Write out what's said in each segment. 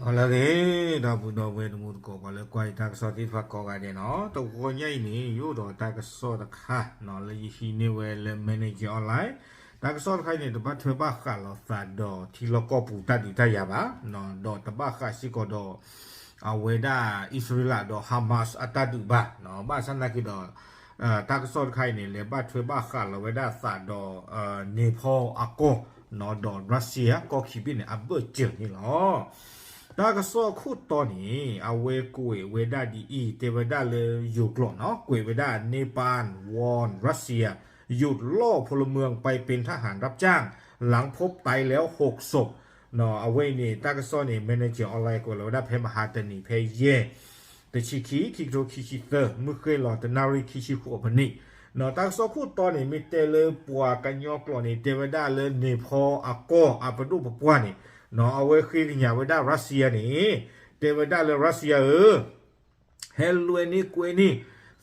ဟါလၢအဂ့ၤ ဒီပုၢ်ဒီဝဲၢ်တံၤသကိး ပှၤလၢကွၢ်ယတၢ်ကစီၣ်သ့ၣ်တဖၣ်ကိးဂၤဒဲးန့ၣ်, တဂီၤညါအံၤန့ၣ် ယအိၣ်ဒီးတၢ်ကစီၣ်တခါန့ၣ် လၢယဟံးန့ၢ်ဝဲလၢ Manager Online, တၢ်ကစီၣ်တခါအံၤန့ၣ် တဘၣ်ထွဲဘၣ်ဃးလိာ်သးဒီးထံလီၢ်ကီၢ်ပူၤတၢ်ဒုးတၢ်ယၤဘၣ်, ဒီးတဘၣ်ဃးစ့ၢ်ကီးဒီး အဝဲဒၣ်အံၣ်စရ့လးဒီး Hamas အတၢ်ဒုးဘၣ်, ဘၣ်ဆၣ်သနာ်က့ဒီး တၢ်ကစီၣ်တခါအံၤန့ၣ် လဲၤဘၣ်ထွဲဘၣ်ဃးလီၤဝဲဒၣ်သးဒီး Nepal အကီၢ် ဒီး Russia ကီၢ်ခံဘ့ၣ်န့ၣ် အဘၢၣ်စၢၤန့ၣ်လီၤ. တၢ်ကစီၣ်အခိၣ်တီန့ၣ် အဝဲကွဲးဝဲဒၣ်ဒ်အံၤ, တဲဝဲဒၣ်လၢယိၤကျိာ်န့ၣ် ကွဲးဝဲဒၣ် Nepal warns Russia หยุดล่อพลเมืองไปเป็นทหารรับจ้าง หลังพบตายแล้วหกศพ အဝဲအံၤန့ၣ် တၢ်ကစီၣ်န့ၣ် Manager Online ကွဲးလီၤဝဲဒၣ်ဖဲမဟါတနံၤ ဖဲယဲၢ် တဆံခံ ခံကထိခံဆံသၢ မုၢ်ဃ့ၢ်လီၤတနၣ်ရံၣ်ခံဆံဃိးမံးနံး, တၢ်ကစီၣ်ခိၣ်တီန့ၣ် မ့ၢ်တဲလၢပှၤကညီကျိာ်န့ၣ် တဲဝဲဒၣ်လၢ Nepal အကီၢ်အပဒိၣ်ပပှၢ်န့ၣ် အဝဲဃ့ကညးဝဲဒၣ် Russia န့ၣ်, တဲဝဲဒၣ်လၢ Russia ဧၢ ဟဲလွဲန့ၢ်ကွဲန့ၢ်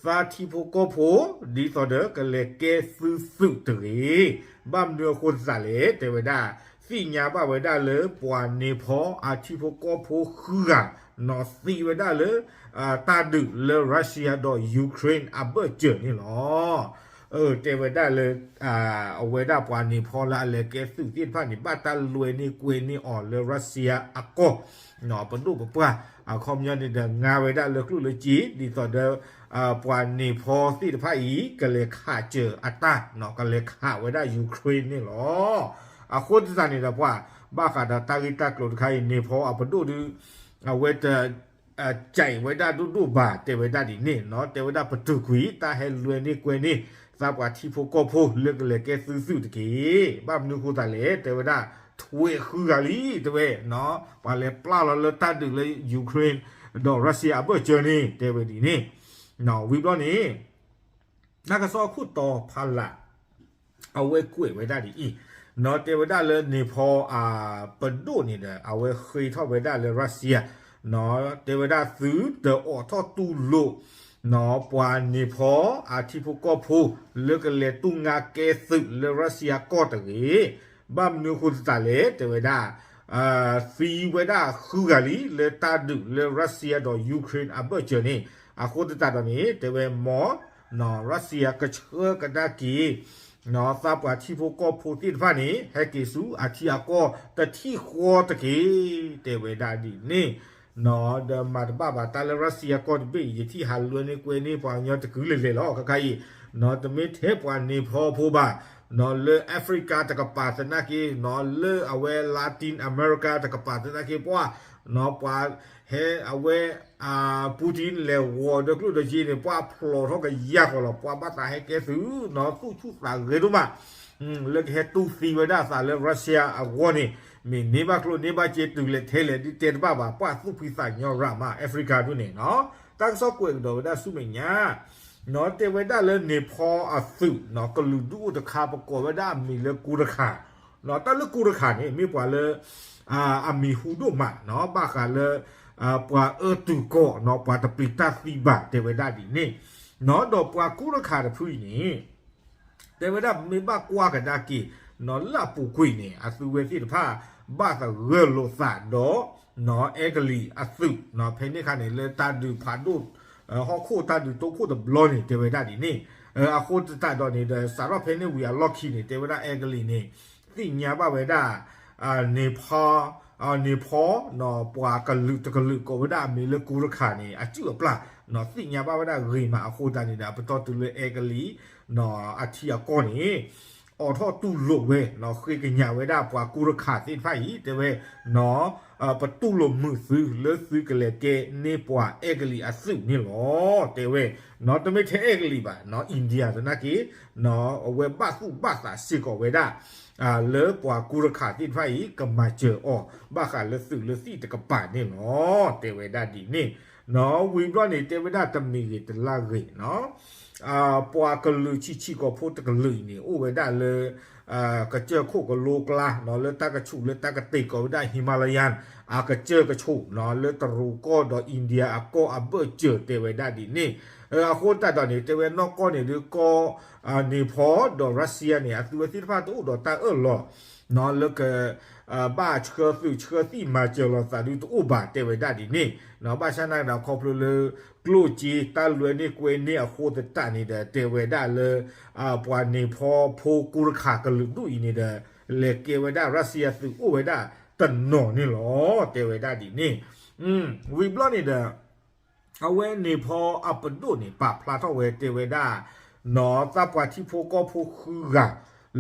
သးထံဖိကီၢ်ဖိ ဒ်သိးဒီးကလဲၤကဲသုသုးတဂ့ၤ. ဘၣ်မနုၤအဃိသတးလဲၣ် တဲဝဲဒၣ်, သ့ၣ်ညါဘၣ်ဝဲဒၣ်လၢပှၤ Nepal အထံဖိကီၢ်ဖိဃုဂၤ နီၢ်သံဝဲဒၣ်လၢ တၢ်ဒုးလၢ Russia ဒီး Ukraine အဘၢၣ်စၢၤန့ၣ်လီၤ. တဲဝဲဒၣ်လၢ အဝဲဒၣ်ပှၤ Nepal လၢအလဲၤကဲသုးသ့ၣ်တဖၣ်န့ၣ် ဘၣ်တၢ်လွဲန့ၢ်ကွဲန့ၢ်အီၤလၢ Russia အကီၢ် ပဒိၣ်ပပှၢ် အခီပညီန့ၣ်ဒီး ငါဝဲဒၣ်လၢကျိၣ်လၢစ့ ဒ်သိးဒီး ပှၤ Nepal သ့ၣ်တဖၣ်အံၤ ကလဲၤခးစၢၤအတၢ် ကလဲၤခးဝဲဒၣ် Ukraine န့ၣ်လီၤ. အဃိသတးန့ၣ်ဒီးပှၤ ဘၣ်ဃးဒီးတၢ်ဂ့ၢ်တၢ်ကျိၤတခါအံၤ Nepal အပဒိၣ်ဒုး အဝဲတ ကဲဝဲဒၣ်ဒိၣ်ဒိၣ်ဘၣ် တဲဝဲဒၣ်ဒ်န့ၣ်, တဲဝဲဒၣ်ပတုာ်ကွံာ် တၢ်ဟဲလွဲန့ၢ်ကွဲန့ၢ် သးပှၤထံဖိကီၢ်ဖိလၢကလဲၤကဲသုသုးတက့ၢ်. ဘၣ်မနုၤဃိသတးလဲၣ် တဲဝဲဒၣ် ထွဲဃုဂၤလံ တဲဝဲ ပှၤလဲၤပျၢ်လီၤလၢတၢ်ဒုးလၢ Ukraine ဒီး Russia အဘၢၣ်စၢၤန့ၣ် တဲဝဲဒ်န့ၣ်, ဝံၤဘျီန့ၣ် တၢ်ကစီၣ်အခိၣ်တီဖးလး အဝဲကွဲးဝဲဒၣ်ဒ်အံၤ, နီၢ်တဲဝဲဒၣ်လၢ Nepal အပဒိၣ်န့ၣ်ဒီး အဝဲဃ့ထီၣ်ဝဲဒၣ်လၢ Russia နီၢ်တဲဝဲဒၣ်သုတအိးထီၣ်တူၢ်လိာ် နီၢ်ပှၤ Nepal အထံဖိကီၢ်ဖိ လၢကလဲၤတူၢ်ငါကဲသုးလၢ Russia ကီၢ်တဂ့ၤ. ဘၣ်မနုၤအဃိသတးလဲၣ် တဲဝဲဒၣ် သံဝဲဒၣ်ဃုဂၤလံ လၢတၢ်ဒုးလၢ Russia ဒီး Ukraine အဘၢၣ်စၢၤန့ၣ်, အဃိသတးဒီးန့ၣ် တဲဝဲမ့ၢ် နီၢ် Russia ကဆှၢကဒါက့ၤ နီၢ်သးပှၤထံဖိကီၢ်ဖိသ့ၣ်တဖၣ်န့ၣ် ဟဲက့ၤဆူအထံအကီၢ်တထံၣ်ဃီတက့ၢ် တဲဝဲဒၣ်ဒ်န့ၣ်, နီၢ်ဒီးမၤတဘၣ်ဘၣ်တၢ်လၢ Russia ကီၢ်တဘ့ၣ် ယထံၣ်ဟးလွဲန့ၢ်ကွဲန့ၢ်ပှၤကညီတကုာ်လဲၤလဲၤလီၤ ခဲခါအံၤ, နီၢ်တမ့ၢ်ထဲပှၤ Nepal ဖိဘၣ်, နီၢ်လၢ Africa တကပၤသနာ်က့ နီၢ်လၢအဝဲ Latin America တကပၤသနာ်က့ ပှၤ နီၢ်ပှၤဟဲအဝဲ Putin လဲၤဂီၤဒီးကျိၣ်ဒီးစ့န့ၣ် ပှၤဖျိးထီၣ်ကယၢ်ဃီလီၤ ပှၤဘၣ်သးဟဲကဲသုး နီၢ်သူၣ်ဆူၣ်သးဂဲၤဒိၣ်မး လၢကဟဲတူၢ်သံဝဲဒၣ်အသးလၢ Russia အဂီၢ်န့ၣ် မ့ၢ်န့ၢ်ဘၣ်ကျိၣ်န့ၢ်ဘၣ်စ့တုၤလဲၤထဲလဲၣ်ဒ်တဲတဘၣ်ဘၣ် ပှၤသူၣ်ဖှံသးညီရၤမး Africa ဒၣ်န့ၣ်နီၢ်, တၢ်ကစီၣ်ကွဲးကဒီးဝဲဒၣ်ဆူမဲာ်ညါ နီၢ်တဲဝဲဒၣ်လၢ Nepal အသုး နီၢ်ကလုာ်ဒူၣ်အိၣ်တခါ ပကိးဝဲဒၣ်အမံၤလၢကူတခး, နီၢ်တၢ်လၢကူတခးန့ၣ် မ့ၢ်ပှၤလၢ အမံၤဟူဒိၣ်မး နီၢ် ဘၣ်ဃးလၢ ပှၤအၢတုၤကီၢ် နီၢ်ပှၤတပျံၤတၢ်သံဘၣ် တဲဝဲဒၣ်ဒ်န့ၣ်, နီၢ်ဒီးပှၤကူတခးတဖုအံၤန့ၣ် တဲဝဲဒၣ်မ့ၢ်ဘၣ်ကွၢ်ကဒါက့ၤ နီၢ်လၢအပူၤကွံာ်န့ၣ် အသုဝဲသ့ၣ်တဖၣ် ဘၣ်သဂၢၢ်လိာ်သးဒီး နီၢ်အဲကလံးအသုး နီၢ်ဖဲန့ၣ်အခါန့ၣ် လၢတၢ်ဒုးဖးဒိၣ် ဟီၣ်ခိၣ်တၢ်ဒုးတိခိၣ်တဘျီန့ၣ် တဲဝဲဒၣ်ဒ်န့ၣ်, အဃိသတးဒီးန့ၣ်ဒီး စးထီၣ်ဖဲန့ၣ်ဝံၤအလီၢ်ခံန့ၣ် တဲဝဲဒၣ်အဲကလံးန့ၣ် သ့ၣ်ညါဘၣ်ဝဲဒၣ် Nepal, Nepal နီၢ်ပှၤကလုာ်တကလုာ်ကိးဝဲဒၣ်အမံၤလၢကူတခးန့ၣ် အစုၣ်အပျၢ် နီၢ်သ့ၣ်ညါဘၣ်ဝဲဒၣ်ဂ့ၤမး အဃိသတးန့ၣ်ဒီး အပတီၢ်တုၤလၢအဲကလံး နီၢ်အထံအကီၢ်န့ၣ် အိးထီၣ်တူၢ်လိာ်ဝဲ နီၢ်ဃ့ကညးဝဲဒၣ်ပှၤကူတခးသ့ၣ်တဖၣ်အံၤ တဲဝဲ နီၢ် ပတူၢ်လိာ်မုာ်သုလၢသုကလဲၤကဲန့ၢ်ပှၤအဲကလံးအသုးန့ၣ်လီၤ တဲဝဲ, နီၢ်တမ့ၢ်ထဲအဲကလံးဘၣ် နီၢ် India သနာ်က့ နီၢ်အဝဲဘၣ်သူၣ်ဘၣ်သးစ့ၢ်ကီးဝဲဒၣ် လၢပှၤကူတခးသ့ၣ်တဖၣ်အံၤ ကမၤစၢၤအီၤ ဘၣ်ဃးလၢသုးလၢသံၣ်တကပၤန့ၣ်လီၤ တဲဝဲဒၣ်ဒ်န့ၣ်, နီၢ်ဝံၤဘျီန့ၣ် တဲဝဲဒၣ်တမံၤဂ့ၤတလါဂ့ၤ နီၢ် ပှၤကလုာ်ဆံးဆံးကိာ်ဖိတကလုာ်အံၤန့ၣ် အိၣ်ဝဲဒၣ်လၢ ကစၢၢ်ခိၣ်ကလိကျါ နီၢ်လၢတၢ်ကဆူးလၢတၢ်ကတ့ၢ်ကိးဝဲဒၣ် Himalayan အကစၢၢ်ကဆူး နီၢ်လၢတရူးကီၢ်ဒီး India အကီၢ်အဘၢၣ်စၢၤ တဲဝဲဒၣ်ဒ်န့ၣ်, အဃိသတးဒီးန့ၣ် တဲဝဲနီၢ်ကီၢ်န့ၣ်ဒုးကီၢ် Nepal ဒီး Russia န့ၣ် အသုဝဲသ့ၣ်တဖၣ်တအိၣ်ဒီးတၢ်အၢၣ်လီၤ နီၢ်လၢက ဘၣ်ဆှၢသုးဆှၢသံၣ်မၤစၢၤလိာ်သးဒုတအိၣ်ဘၣ် တဲဝဲဒၣ်ဒ်န့ၣ်, ဘၣ်ဆၣ်နာ်က့ဒီးခီဖျိလၢ ကျိၣ်စ့တၢ်လွဲန့ၢ်ကွဲန့ၢ်အဃိသတးန့ၣ်ဒီး တဲဝဲဒၣ်လၢ ပှၤန့ၢ်ဖီဖိကူတခးကလုာ်ဒူၣ်အံၤန့ၣ်ဒီး လဲၤကဲဝဲဒၣ်ရၢၡံယၤသုးအိၣ်ဝဲဒၣ်တနီၤန့ၣ်လီၤ တဲဝဲဒၣ်ဒ်န့ၣ်. ဝံၤဘျီန့ၣ်ဒီး အဝဲန့ၢ်ဖီအပဒိၣ်န့ၣ် ပာ်ဖျါထီၣ်ဝဲတဲဝဲဒၣ် နီၢ်သးပှၤထံဖိကီၢ်ဖိဃုဂၤ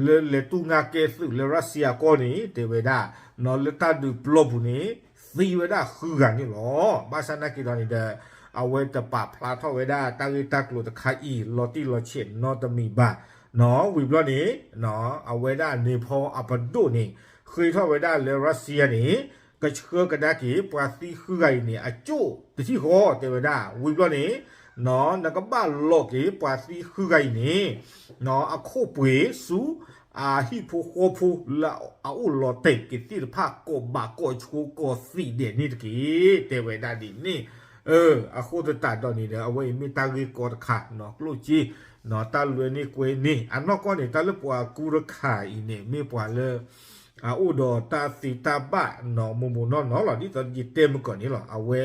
လၢလဲၤတူၢ်ငါကဲသုးလၢရၢၡံယၤကီၢ်န့ၣ် တဲဝဲဒၣ် နီၢ်လၢတၢ်ဒုးပျီပူၤန့ၣ် သံဝဲဒၣ်ဃုဂၤန့ၣ်လီၤ. ဘၣ်ဆၣ်နာ်က့ဒီးန့ၣ်ဒီး အဝဲတပာ်ဖျါထီၣ်ဝဲဒၣ်တၢ်ဂ့ၢ်တၢ်ကျိၤတခါအံၤ လီၤတံၢ်လီၤဆဲးနီတမံၤဘၣ်. နီၢ်ဝံၤဘျီန့ၣ် အဝဲဒၣ်န့ၢ်ဖီအပဒိၣ်န့ၣ် ဃ့ထီၣ်ဝဲဒၣ်လၢရၢၡံယၤန့ၣ် ကဆှၢကဒါက့ၤပှၤသံဃုဂၤအံၤန့ၣ် အကၠိၣ်တထံၣ်ဃီ တဲဝဲဒၣ်. ဝံၤဘျီန့ၣ် နီၢ်နကဘၣ်လီၤက့ၤပှၤသံဃုဂၤအံၤန့ၣ် နီၢ်အခိၣ်ပှ့ၤဆူ အဟံၣ်ဖိဃီဖိလၢအအိၣ်လီၤတဲာ်က့ၤသ့ၣ်တဖၣ် ကိးဘးကိးဆိကိးသံးဒဲးန့ၣ်တက့ၢ် တဲဝဲဒၣ်ဒ်န့ၣ်. အဃိသတးဒီးန့ၣ်ဒီး အဝဲအံၤမ့ၢ်တၢ်ဂ့ၢ်ကီတခါ နီၢ်ကျိၣ်စ့ နီၢ်တၢ်လွဲန့ၢ်ကွဲန့ၢ် အနီၢ်ကီၢ်န့ၣ် တၢ်လၢပှၤကူတခးအံၤန့ၣ် မ့ၢ်ပှၤလၢ အအိၣ်ဒီးတၢ်သ့တၢ်ဘၣ် နီၢ်မိၢ်မိၢ်နီၢ်နီၢ်လီၤ. ဒ်သိးယတဲမုၢ်ကီၢ်န့ၣ်လီၤ. အဝဲ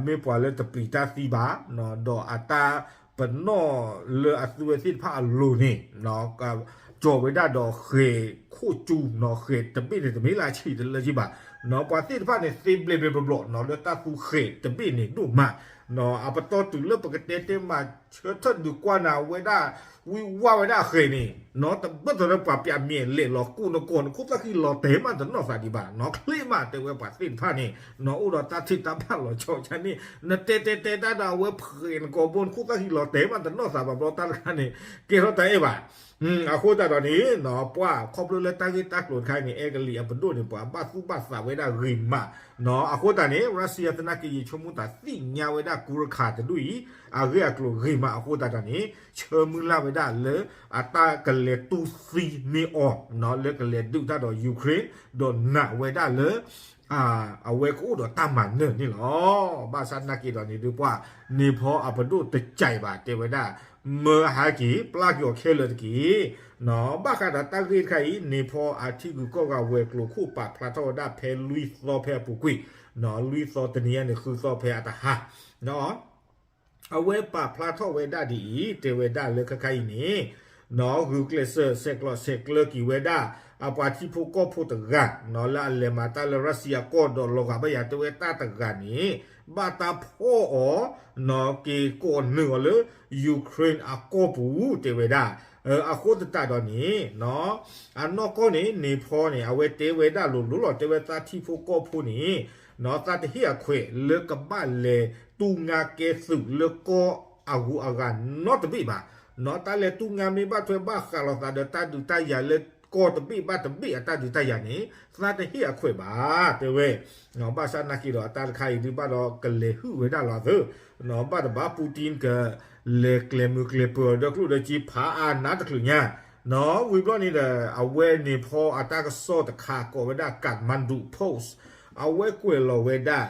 မ့ၢ်ပှၤလၢတပျံၤတၢ်သံဘၣ် ဒီးအတၢ်ပနီၣ်လၢအသုဝဲသ့ၣ်တဖၣ်အလိၤန့ၣ် ကၠီၤဝဲဒၣ်ဒီးဃဲၤခိၣ်ကၠူ နီၢ်ဃဲၤတဘ့ၣ်န့ၣ် တမ့ၢ်လၢအဆံးတလၢက့ဘၣ်. နီၢ်ပှၤသ့ၣ်တဖၣ်န့ၣ် သ့ဘျဲးဘျဲးဘျီဘျီ နီၢ်လၢတၢ်သူဃဲၤတဘ့ၣ်န့ၣ်ဒိၣ်မး. နီၢ်အပတီၢ်တုၤလၢပကတဲတဲမၤဆၢထၢၣ်ဒုးကွၢ်နၤဝဲဒၣ် ဝံၤဝါဝဲဒၣ်ဃဲၤန့ၣ် နီၢ်တဘၣ်သးလၢပှၤပျးမဲာ်လဲာ်လီၤကိးနကိး နခိၣ်သၣ်ဃံလီၤတဲာ်မးတနီၢ်သးဒံးဘၣ်. နီၢ်ချ့မး တဲဝဲပှၤသ့ၣ်တဖၣ်န့ၣ် နီၢ်အိၣ်ဒီးတၢ်ထံၣ်တၢ်ဘၣ်လီၤဆီဆါန့ၣ် နတဲတဲတဲတၢ်ဒီးအဝဲဖှဲးနကိာ်ဘိ နခိၣ်သၣ်ဃံလီၤတဲာ်မးတနီၢ်သးဘၣ်ဘျီ တၢ်တခါန့ၣ် ကဲထီၣ်တၢ်အဲၣ်ဘၣ်. အဃိသတးဒီးန့ၣ် နီၢ်ပှၤခီဖျိလၢတၢ်ဂ့ၢ်တၢ်ကျိၤတခါအံၤန့ၣ် အဲကလံးအပဒိၣ်န့ၣ် ပှၤဘၣ်သူၣ်ဘၣ်သးဝဲဒၣ်ဂ့ၤမး. နီၢ်အဃိသတးန့ၣ် ရၢၡံယၤသနာ်က့ ယဆိကမိၣ်သးသ့ၣ်ညါဝဲဒၣ်ကူတခးတဒူၣ်အံၤ အဂ့ၢ်အကျိၤဂ့ၤမးအဃိသတးဒီးန့ၣ် ဆၢမုၢ်လၢ်ဝဲဒၣ်လၢ အတၢ်ကလဲၤတူၢ်သံန့ၢ်အီၤ နီၢ်လၢကလဲၤဒုးတၢ်ဒီး Ukraine ဒီးနာ်ဝဲဒၣ်လၢ အဝဲကအိၣ်ဒီးတၢ်မၤနၢၤန့ၣ်လီၤ. ဘၣ်ဆၣ်နာ်က့ဒီးန့ၣ်ဒုးပှၤ န့ၢ်ဖီအပဒိၣ်တကးဘၣ် တဲဝဲဒၣ် မၢဟါက့ၤ ပျၢ်က့ၤအီၤခဲလၢာ်တက့ၢ်. နီၢ်ဘၣ်ဃးဒီးတၢ်ဂ့ၢ်တခါအံၤ န့ၢ်ဖီအထံဂုၤကီၢ်ဂၤဝဲၤကျိၤခိၣ်ပာ်ဖျါထီၣ်ဝဲဒၣ်ဖဲလွံၢ်သီဖဲအပူၤကွံာ်, နီၢ်လွံၢ်သီတနံၤညါန့ၣ် ဃုသီဖဲအတဟါ အဝဲပာ်ဖျါထီၣ်ဝဲဒၣ်ဒ်အံၤ တဲဝဲဒၣ်လၢခဲခါအံၤန့ၣ် နီၢ်ဂုာ်ကျဲးစၢးဆဲးကျိးဆဲးကျၢက့ၤဝဲဒၣ် အပှၤထံဖိကီၢ်ဖိတဂၤ နီၢ်လၢအလဲၤမၤတၢ်လၢရၢၡံယၤကီၢ်ဒီးလီၤဂာ်ဘၣ်ယၤ တဲဝဲတၢ်တဂၤန့ၣ် ဘၣ်တၢ်ဖီၣ်အီၤ နီၢ်က့ၤကိးနုာ်အီၤလၢ Ukraine အကီၢ်ပူၤ တဲဝဲဒၣ်. အဃိသတးဒီးန့ၣ် အနီၢ်ကီၢ်န့ၣ် န့ၢ်ဖီန့ၣ် အဝဲတဲဝဲဒၣ်လိၤလိၤလီၤ တဲဝဲသးထံဖိကီၢ်ဖိန့ၣ် နီၢ်သးတဟ့ၣ်အခွဲးလၢကဘၣ်လဲၤတူၢ်ငါကဲသုးလၢကီၢ်အဂုၤအဂၤနီတဘ့ၣ်ဘၣ်. နီၢ်တၢ်လဲၤတူၢ်ငါမ့ၢ်ဘၣ်ထွဲဘၣ်ဃးလိာ်သးဒီးတၢ်ဒုးတၢ်ယၤလၢကီၢ်တဘ့ၣ်ဘၣ်တဘ့ၣ်အတၢ်ဒုးတၢ်ယၤန့ၣ် သးတဟ့ၣ်အခွဲးဘၣ် တဲဝဲ. ဘၣ်ဆၣ်နာ်က့ဒီးအတၢ်တခါအံၤဒုးဘၣ်ဒီးကလဲၤဟုၣ်ဝဲဒၣ်လီၤသၢ ဘၣ်တဘၣ် Putin ကလဲၤကျဲၤမုာ်ကျဲၤပၢၤအီၤဒီးကျိၣ်ဒီးစ့ဖးအါနးတချုးညါ နီၢ်ဝံၤဘျီန့ၣ်ဒီး အဝဲန့ၢ်ဖီအတၢ်ကစီၣ်တခါကိးဝဲဒၣ် Kathmandu Post အဝဲကွဲးလီၤဝဲဒၣ်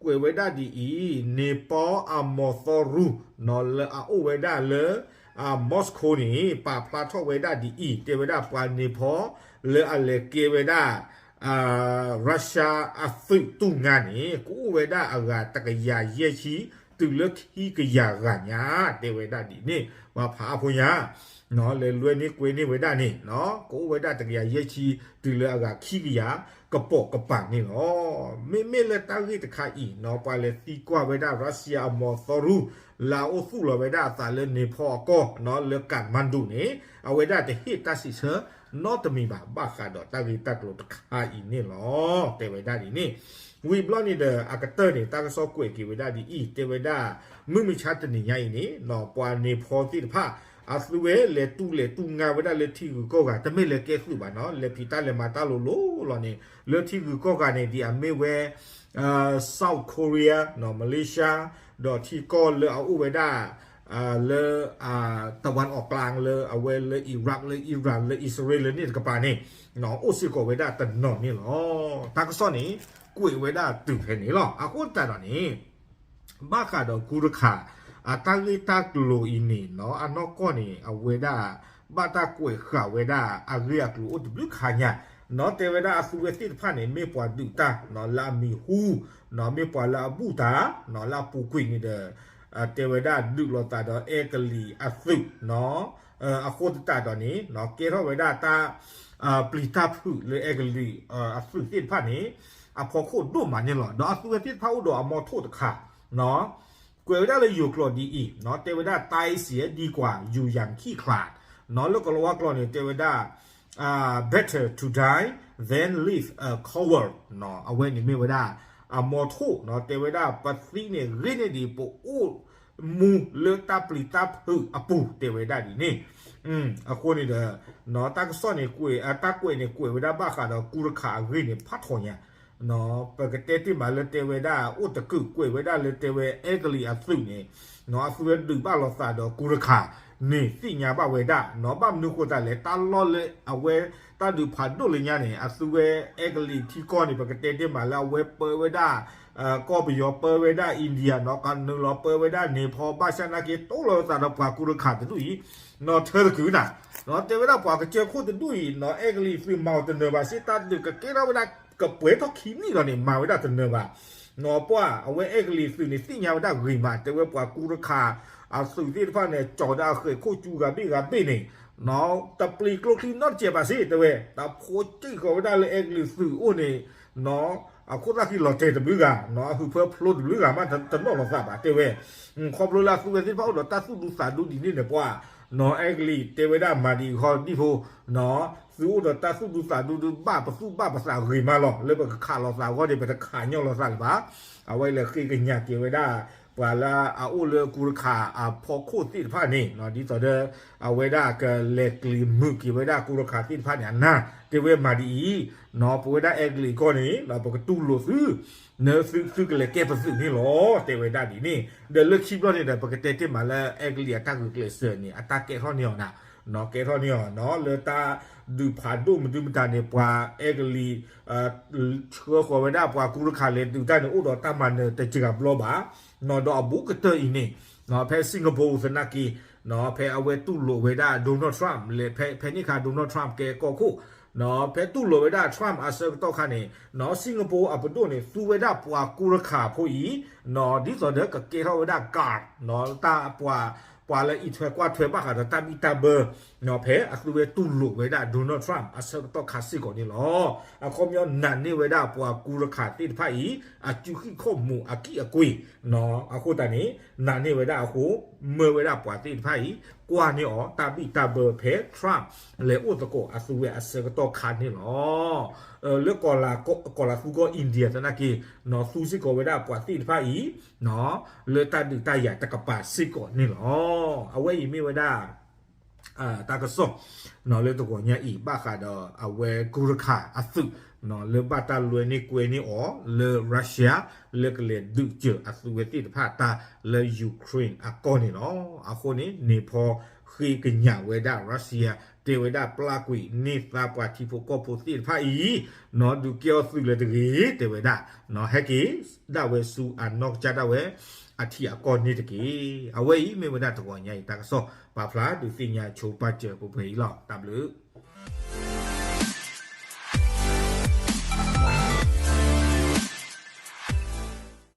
ကွဲးဝဲဒၣ်ဒ်အံၤ န့ၢ်ဖီအမီၤသီရူ လၢအအိၣ်ဝဲဒၣ်လၢ Moscow န့ၣ် ပာ်ဖျါထီၣ်ဝဲဒၣ်ဒ်အံၤ တဲဝဲဒၣ်ပှၤန့ၢ်ဖီ လၢအလဲၤကဲဝဲဒၣ် Russia အသုးတူၢ်ငါန့ၣ် ကအိၣ်ဝဲဒၣ်အဂၤတကယၤယဲၢ်ဆံ တုၤလၢခံကယၤဂၤညါ တဲဝဲဒၣ်ဒ်န့ၣ် ပှၤဖးအါဖိညါ လဲၤလွဲန့ၢ်ကွဲန့ၢ်ဝဲဒၣ်န့ၣ် ကအိၣ်ဝဲဒၣ်တကယၤယဲၢ်ဆံ တုၤလၢအဂၤခံကယၤ ကပိာ်ကပၤန့ၣ်လီၤ. မ့မ့ၢ်လၢတၢ်ဂ့ၢ်တခါအံၤ ပှၤလဲၤသံကွၢ်ဝဲဒၣ် Russia အမီၤသီရူ လၢအအိၣ်သူၣ်လီၤဝဲဒၣ်အသးလၢန့ၢ်ဖီအကီၢ် လၢ Kathmandu န့ၣ် အဝဲဒၣ်တဟ့ၣ်တၢ်စံးဆၢနီတမံၤဘၣ် ဘၣ်ဃးဒီးတၢ်ဂ့ၢ်တၢ်ကျိၤတခါအံၤန့ၣ်လီၤ တဲဝဲဒၣ်ဒ်န့ၣ်. ဝံၤဘျီန့ၣ်ဒီး အကတၢၢ်န့ၣ် တၢ်ကစီၣ်ကွဲးက့ၤဝဲဒၣ်ဒ်အံၤ တဲဝဲဒၣ် မုၢ်မဆါတနံၤညါအံၤန့ၣ် ပှၤန့ၢ်ဖီသ့ၣ်တဖၣ် အသုဝဲလဲၤတူၢ်လဲၤတူၢ်ငါဝဲဒၣ်လၢထံဂုၤကီၢ်ဂၤ တမ့ၢ်လဲၤကဲသုးဘၣ်နီၢ် လဲၤဖံးတၢ်လဲၤမၤတၢ်လိၤလိၤလီၤန့ၣ် လၢထံဂုၤကီၢ်ဂၤန့ၣ် ဒ်အမ့ၢ်ဝဲ South Korea, Malaysia, ဒီးထံကီၢ်လၢအအိၣ်ဝဲဒၣ် လၢ တဝၢ်အီၣ်ကျါလၢအဝဲလၢ Iraq လၢ Iran လၢ အံၣ်စရ့လးလၢန့ၣ်တကပၤန့ၣ် အိၣ်စ့ၢ်ကီးဝဲဒၣ်တနီၤန့ၣ်လီၤ. တၢ်ကစီၣ်န့ၣ် ကွဲးဝဲဒၣ်တုၤဖဲန့ၣ်လီၤ. အဃိသတးဒီးန့ၣ် ဘၣ်ဃးဒီးကူတခါ အတၢ်ဂ့ၢ်တၢ်ကျိၤအံၤန့ၣ် အနီၢ်ကီၢ်န့ၣ် အဝဲဒၣ် ဘၣ်တၢ်ကွဲးဃာ်ဝဲဒၣ်အဂ့ၢ်အကျိၤအိၣ်တဘျုးခါညါ, နီၢ်တဲဝဲဒၣ်အသုဝဲသ့ၣ်တဖၣ်န့ၣ် မ့ၢ်ပှၤဒုးတၢ် နီၢ်လၢအမံၤဟူ, နီၢ်မ့ၢ်ပှၤလၢအဘူၣ်တၢ် နီၢ်လၢအ ပူၤကွံာ် န့ၣ်ဒီး တဲဝဲဒၣ်ဒုးလိာ်သးဒီးအဲကလံးအသုး နီၢ် အဃိသတးဒီးန့ၣ် နီၢ်ကဲထီၣ်ဝဲဒၣ်တၢ် ပျံၤတၢ်ဖုးလၢအဲကလံးအသုးသ့ၣ်တဖၣ်န့ၣ် အဖီခိၣ်ဒိၣ်မးန့ၣ်လီၤ. ဒီးအသုဝဲသ့ၣ်တဖၣ်အိၣ်ဒီးအမီထိၣ်တခါ နီၢ် ကွဲးဝဲဒၣ်လၢယိၤကျိာ်ဒ်အံၤ နီၢ်တဲဝဲဒၣ် တိုင်းပြည် ดีกว่า ယူရန် ခံခါ, နီၢ်လၢကလၤဝါကျိာ်န့ၣ် တဲဝဲဒၣ် better to die than live a coward, နီၢ်အဝဲန့ၣ်မ့ၢ်ဝဲဒၣ် အမီထိၣ် နီၢ်တဲဝဲဒၣ် ပသံန့ၣ်ဂ့ၤန့ၢ်ဒံး ပအိၣ်မူလၢတၢ်ပျံၤတၢ်ဖုးအပူၤ တဲဝဲဒၣ်ဒ်န့ၣ်. အဃိန့ၣ်ဒီး နီၢ်တၢ်ကစီၣ်န့ၣ် ကွဲး တၢ်ကွဲးန့ၣ် ကွဲးဝဲဒၣ်ဘၣ်ဃးဒီးကူရခးအဂ့ၢ်န့ၣ် ဖးထီညါ နီၢ်ပကတဲတ့ၢ်မးလၢတဲဝဲဒၣ် အိၣ်တကုာ်ကွဲးဝဲဒၣ်လၢတဲဝဲအဲကလံးအသုးန့ၣ် နီၢ်အသုဝဲဒုးဘၣ်လိာ်သးဒီးကူရခးန့ၣ် သ့ၣ်ညါဘၣ်ဝဲဒၣ် နီၢ်ဘၣ်မနုၤဃိသတးလဲၣ် တၢ်လီၢ်လၢအဝဲတၢ်ဒုးဖးဒိၣ်လၢညါန့ၣ် အသုဝဲအဲကလံးထံကီၢ်န့ၣ် ပကတဲတ့ၢ်မးလၢအဝဲပၢဝဲဒၣ် ကီၢ်ပယီၤပၢဝဲဒၣ် India နီၢ်ကနုာ်လီၤပၢဝဲဒၣ် Nepal ဘၣ်ဆၣ်နာ်က့ တိလိာ်သးဒီးပှၤကူရခးတဒူၣ်အံၤ နီၢ်ထၢတကုာ်နၤ နီၢ်တဲဝဲဒၣ်ပှၤကစၢၢ်ခိၣ်တဒူၣ်အံၤ နီၢ်အဲကလံးသုးမၤအီၤတနၢၤဘၣ်စ့ၢ် တၢ်ဒုးကကဲထီၣ်ဝဲဒၣ်ကပှဲၤထီၣ်ခံနံၣ်လီၤန့ၣ် မၤဝဲဒၣ်တနၢၤဘၣ် နီၢ်ပှၢ် အဝဲအဲကလံးသုးန့ၣ် သ့ၣ်ညါဝဲဒၣ်ဂ့ၤမး တဲဝဲပှၤကူရခးအသုးသ့ၣ်တဖၣ်န့ၣ် ကၠီၤဒၣ်အဃဲးခိၣ်ကူဂၤဘ့ၣ်ဂၤဘ့ၣ်န့ၣ် နီၢ်တပျံၤကျိချံနီတစဲးဘၣ်စ့ၢ် တဲဝဲ တၢ်ဖိစ့ၢ်ကီးဝဲဒၣ်လၢအဲကလံးသုးအိၣ်န့ၣ် နီၢ်အခိၣ်သၣ်ခံလီၤတဲာ်တဘျုးဂၤ နီၢ်အဟုးဖၢဖျိတဘျုးဂၤမး တနီၣ်လိာ်သးဘၣ် တဲဝဲ ခီဖျိလၢအသုဝဲသ့ၣ်တဖၣ်အိၣ်ဒီးတၢ်သူၣ်ဒူသးဒူဒ်န့ၣ်န့ၣ်ပှၢ် နီၢ်အဲကလံးတဲဝဲဒၣ်မၤဒံးအဂီၢ်ဒ်ဖိ နီၢ် သုအိၣ်ဒီးတၢ်သူၣ်ဒူသးဒူဒုး ဘၣ်ပသူၣ်ဘၣ်ပသးဂ့ၤမးလီၤ လၢပကခးလိာ်သးအဂီၢ်န့ၣ် ပတခးညီလိာ်သးလၢၤဘၣ် အဝဲလဲၤဃ့ကညးက့ၤဝဲဒၣ် ပှၤလၢအအိၣ်လၢကူရခးအဖီခိၣ်သ့ၣ်တဖၣ်န့ၣ် နီၢ်ဒ်သိးဒီး အဝဲဒၣ်ကလဲၤကျံးမုာ်က့ၤဝဲဒၣ်ကူရခးသ့ၣ်တဖၣ်န့ၣ် အနၢ် တဲဝဲမၤဒ်အံၤ နီၢ်ပဝဲဒၣ်အဲကလံးကီၢ်န့ၣ် နီၢ်ပကတူၢ်လိာ်သု နသု သုကလဲၤကဲပသုးန့ၣ်လီၤ တဲဝဲဒၣ်ဒ်န့ၣ် ဒီးလၢခံဘျီန့ၣ်ဒီး ပကတဲတ့ၢ်မးလၢအဲကလံးအတၢ်ဂုာ်ကျဲးစၢးန့ၣ် အတၢ်ကဲထီၣ်န့ၢ်အီၤနၤ နီၢ်ကဲထီၣ်န့ၢ်အီၤ နီၢ်လၢတၢ်ဒုးဖးဒိၣ်မနုၤမတၤန့ၣ် ပှၤအဲကလံး ဆှၢဃီၤဝဲဒၣ်ပှၤကူရခးလဲၤဒုးတၢ်န့ၣ် အိၣ်ဒီးတၢ်မၤနၢၤတစှၤဘျီဘၣ် နီၢ်ဒီးအဘူးကတၢၢ်အံၤန့ၣ် နီၢ်ဖဲ Singapore သနာ်က့ နီၢ်ဖဲအဝဲတူၢ်လိာ်ဝဲဒၣ် Donald Trump ဖဲန့ၣ်အခါ Donald Trump ကဲကီၢ်ခိၣ် နီၢ်ဖဲတူၢ်လိာ်ဝဲဒၣ် Trump အဆၢကတီၢ်ခါန့ၣ် နီၢ် Singapore အပဒိၣ်န့ၣ် သူဝဲဒၣ်ပှၤကူရခးဖိအံၤ နီၢ် ဒ်သိးဒီးကကဲထီၣ်ဝဲဒၣ် guard နီၢ် တၢ်ပှၤ ပှၤလၢအံးထွဲကွၢ်ထွဲဘၣ်ဃးဒီးတၢ်ဘံၣ်တၢ်ဘၢ နီၢ်ဖဲအသုဝဲတူၢ်လိာ်ဝဲဒၣ် Donald Trump အဆၢကတီၢ်ခါစ့ၢ်ကီးန့ၣ်လီၤ. အခီပညီနာ်န့ၢ်ဝဲဒၣ်ပှၤကူရခးသ့ၣ်တဖၣ်အံၤ အစုဟံၣ်ခိၣ်မူးအကံၢ်အကွ့ၢ် နီၢ် အဃိသတးန့ၣ် နာ်န့ၢ်ဝဲဒၣ်အဃိ မၢဝဲဒၣ်ပှၤသ့ၣ်တဖၣ်အံၤ ကွၢ်န့ၢ်အီၤ တၢ်ဘံၣ်တၢ်ဘၢဖဲ Trump လဲၤအိၣ်သကိးအသုဝဲအဆၢကတီၢ်ခါန့ၣ်လီၤ. လၢ ကီၤလၤသူကီၢ် India သနာ်က့ နီၢ် သူစ့ၢ်ကီးဝဲဒၣ်ပှၤသ့ၣ်တဖၣ်အံၤ နီၢ် လၢတၢ်ဒုးတၢ်ယၤတကပၤစ့ၢ်ကီးန့ၣ်လီၤ. အဝဲအံၤမ့ၢ်ဝဲဒၣ် တၢ်ကစီၣ် နီၢ် လၢတဂီၤညါအံၤ ဘၣ်ဃးဒီးအဝဲကူရခးအသုး နီၢ် လၢဘၣ်တၢ်လွဲန့ၢ်ကွဲန့ၢ်အီၤလၢ Russia လၢကလဲၤဒုးစၢၤအသုဝဲသ့ၣ်တဖၣ်တၢ်လၢ Ukraine အကီၢ်န့ၣ်လီၤ. အဃိန့ၣ် Nepal ဃ့ကညးဝဲဒၣ် Russia တဲဝဲဒၣ်ပျၢ်ကွံာ်န့ၢ်သါပှၤထံဖိကီၢ်ဖိသ့ၣ်တဖၣ်အံၤ နီၢ် ဒုးကဲအီၤသုးလၢၤတဂ့ၤ တဲဝဲဒၣ် နီၢ် ဟဲက့ၤဒၣ်ဝဲဆူအနီၢ်ကစၢ်ဒၣ်ဝဲ အထံအကီၢ်န့ၣ်တက့ၢ်. အဝဲအံၤမ့ၢ်ဝဲဒၣ်တဂီၤညါအံၤ တၢ်ကစီၣ်ပာ်ဖျါဒုးသ့ၣ်ညါဆိပာ်စၢၤပှဲၤပှဲၤအံၤလီၤ. တၢ်ဘျုး